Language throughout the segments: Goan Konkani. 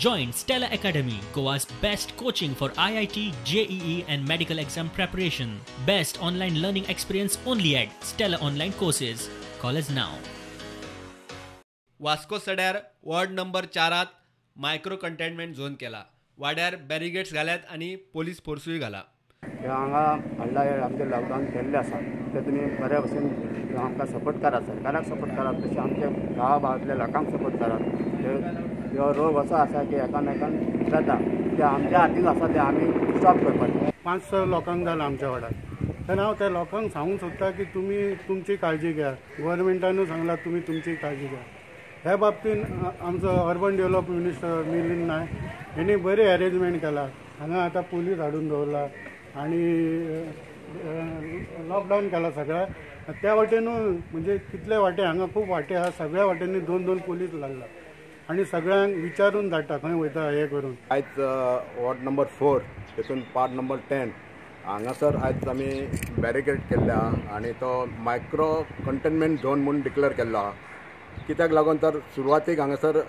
Join Stella Academy, Goa's best coaching for IIT, JEE and medical exam preparation. Best online learning experience only at Stella Online Courses. Call us now. Vasco सड्यार ward number 4 micro containment zone केला. वाड्यार बॅरिगेट्स घाल्यात आनी पोलीस फोर्सूय घाला. हांगा हाडला आमचें लॉकडावन केल्लें आसा तें तुमी बऱ्या भशेन आमकां सपोर्ट करात, सरकाराक सपोर्ट करात, तशें आमच्या गांवा भागांतल्या लोकांक सपोर्ट करात. हो रोग असो आसा की एकामेकांक जाता, ते आमच्या हातीन आसा ते आमी स्टॉप करपाचें. 500 लोकांक जाला आमच्या वाड्यार, तेन्ना हांव त्या लोकांक सांगूंक सोदता की तुमी तुमची काळजी घेयात. गव्हर्मेंटानूय सांगलां तुमी तुमची काळजी घेयात. ह्या बाबतीन आमचो urban development minister Milind Naik हेणी बरी अरेंजमेंट केला. हांगा आतां पुलीस हाडून दवरला आनी लॉकडावन केला सगळ्या त्या वाटेनूय, म्हणजे कितले वाटे हांगा खूब वाटे आहा, सगळ्या वाटेंनी 2-2 पुलीस लागला आनी सगळ्यांक विचारून धाडटा खंय वयता हें करून. आयज वॉर्ड नंबर 4 तेतून पार्ट नंबर 10 हांगासर आयज आमी बॅरिकेड केल्ले आहा आनी तो मायक्रो कंटेनमेंट झोन म्हूण डिक्लेअर केल्लो आहा. कित्याक लागून तर सुरवातीक हांगासर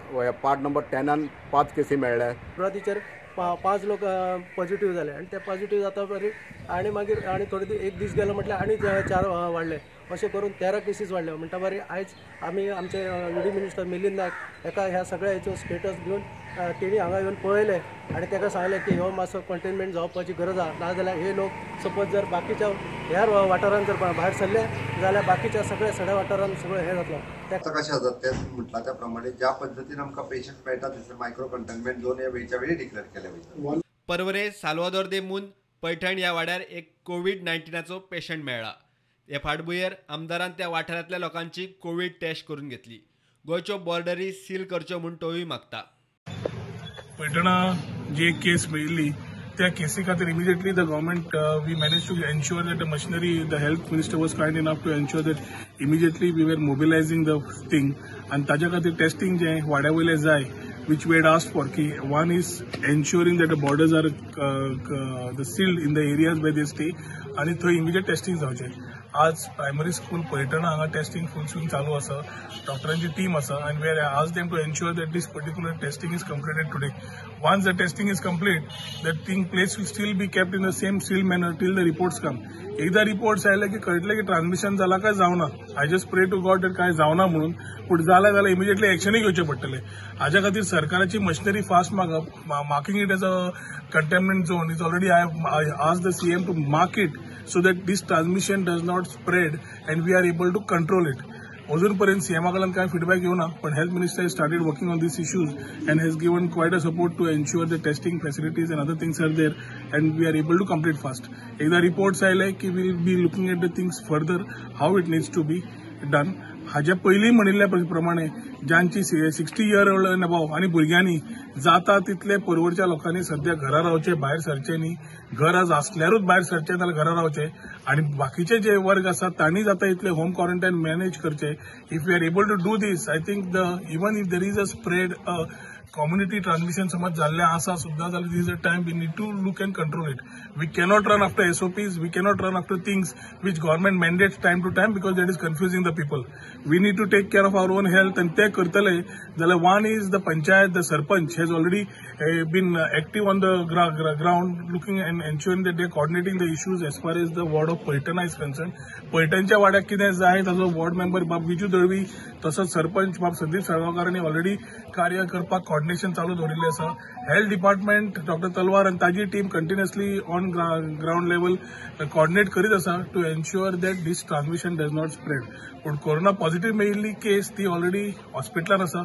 पार्ट नंबर 10 5 केसी मेळ्ळे. सुरवातीचेर 5 लोक पॉझिटिव्ह जाले आनी ते पॉझिटिव्ह जाता बरी आनी मागीर आनी थोडे एक दीस गेलो म्हटल्यार आनी 4 वाडले, अशें करून 13 केसीस वाडले. म्हणटा बरें आयज आमी आमचे युडी मिनिस्टर मिलिंद नायक हेका ह्या सगळ्या हेच्यो स्टेटस घेवन तेणी हांगा येवन पळयलें आनी ताका सांगलें की हो मातसो कंटेनमेंट जावपाची गरज आसा, नाजाल्यार हे लोक सपोज जर बाकीच्या ह्या वाठारान जर भायर सरले जाल्यार बाकीच्या सगळ्या सड्या वाठारान सगळें हें जातलो. आतां कशें आसा तें म्हटलां त्या प्रमाणे ज्या पद्दतीन आमकां पेशंट मेळटा थंयसर मायक्रो कंटेनमेंट झोन हे वेळच्या वेळी डिक्लेअर केले वयता. परवरे साल्वादोर दे मून पैठण ह्या वाड्यार एक कोवीड-19चो पेशंट मेळ्ळा. हे फाटभुंयेर आमदारान त्या वाठारांतल्या लोकांची कोवीड टेस्ट करून घेतली. गोंयच्यो बॉर्डरी सील करच्यो म्हूण तोवूय मागता. पैठणा जी एक केस मेळिल्ली त्या केसी खातीर immediately the government we manage to ensure that the machinery, the health minister was kind enough to ensure that immediately we were mobilising the thing आनी ताज्या खातीर टेस्टिंग जें वाड्या वयलें जाय which we had asked for, ki one is ensuring that the borders are the sealed in the areas where they stay आनी थंय इमिजिएट टेस्टिंग जावचें. आज प्रायमरी स्कूल पैठणा हांगा टेस्टिंग फूल स्विंग चालू आसा, डॉक्टरांची टीम आसा आनी we are ask them to ensure that this particular testing is completed today. Once the testing is complete, that thing place will still be kept in the same sealed manner till the reports come. एकदा रिपोर्ट्स आयले की कळटलें की ट्रान्समिशन जाला काय जावना. I just pray to God that काय जावना म्हणून, पूण जालें जाल्यार इमिजिएटली एक्शनूय घेवचें पडटलें. हाज्या खातीर सरकाराची मशिनरी फास्ट मागप, marking it as a containment zone is already I asked the CM to mark it so that this transmission does not spread and we are able to control it. अजून पर्यंत सीएमा कडल्यान कांय फिडबॅक येवना, पण health minister started working on these issues and has given quite a support to ensure the testing facilities and other things are there and we are able to complete fast. एकदा रिपोर्ट्स आयले की will be looking at the things further how it needs to be done. हाजे पयलीं म्हणिल्ल्या प्रमाणे जांची 60 year old and above आनी भुरग्यांनी जाता तितले परवडच्या लोकांनी सध्या घरा रावचे, भायर सरचे न्ही. गरज आसल्यारूच भायर सरचे, नाल्यार घरा रावचे. आनी बाकीचे जे वर्ग आसात तांणी जाता इतले होम क्वॉरंटायन मॅनेज करचे. If we are able to do this, I think the even if there is a spread community transmission समज जाल्लें आसा सुद्दां जाल्यार this is a time we need to look and control it. We cannot run after SOPs, we cannot run after things which government mandates time to time because that is confusing the people. We need to take care of our own health आनी ते करतले जाल्यार one is the panchayat, the sarpanch has already been active on the ground looking and ensuring that they are coordinating the issues as far as the ward of Paithana is concern. पैठणच्या वाड्याक कितें जाय ताजो वॉर्ड मेंबर बाब विजू दळवी तसोच सरपंच बाब संदीप साळगांवकारांनी ऑलरेडी कार्य करपाक कॉर्डिनेशन चालू दवरिल्लें आसा. हेल्थ डिपार्टमेंट डॉक्टर तलवार आनी ताजी team continuously on ground level coordinate करीत आसा to ensure that this transmission does not spread. पूण कोरोना पॉझिटिव्ह मेळिल्ली केस ती ऑलरेडी हॉस्पिटलान आसा.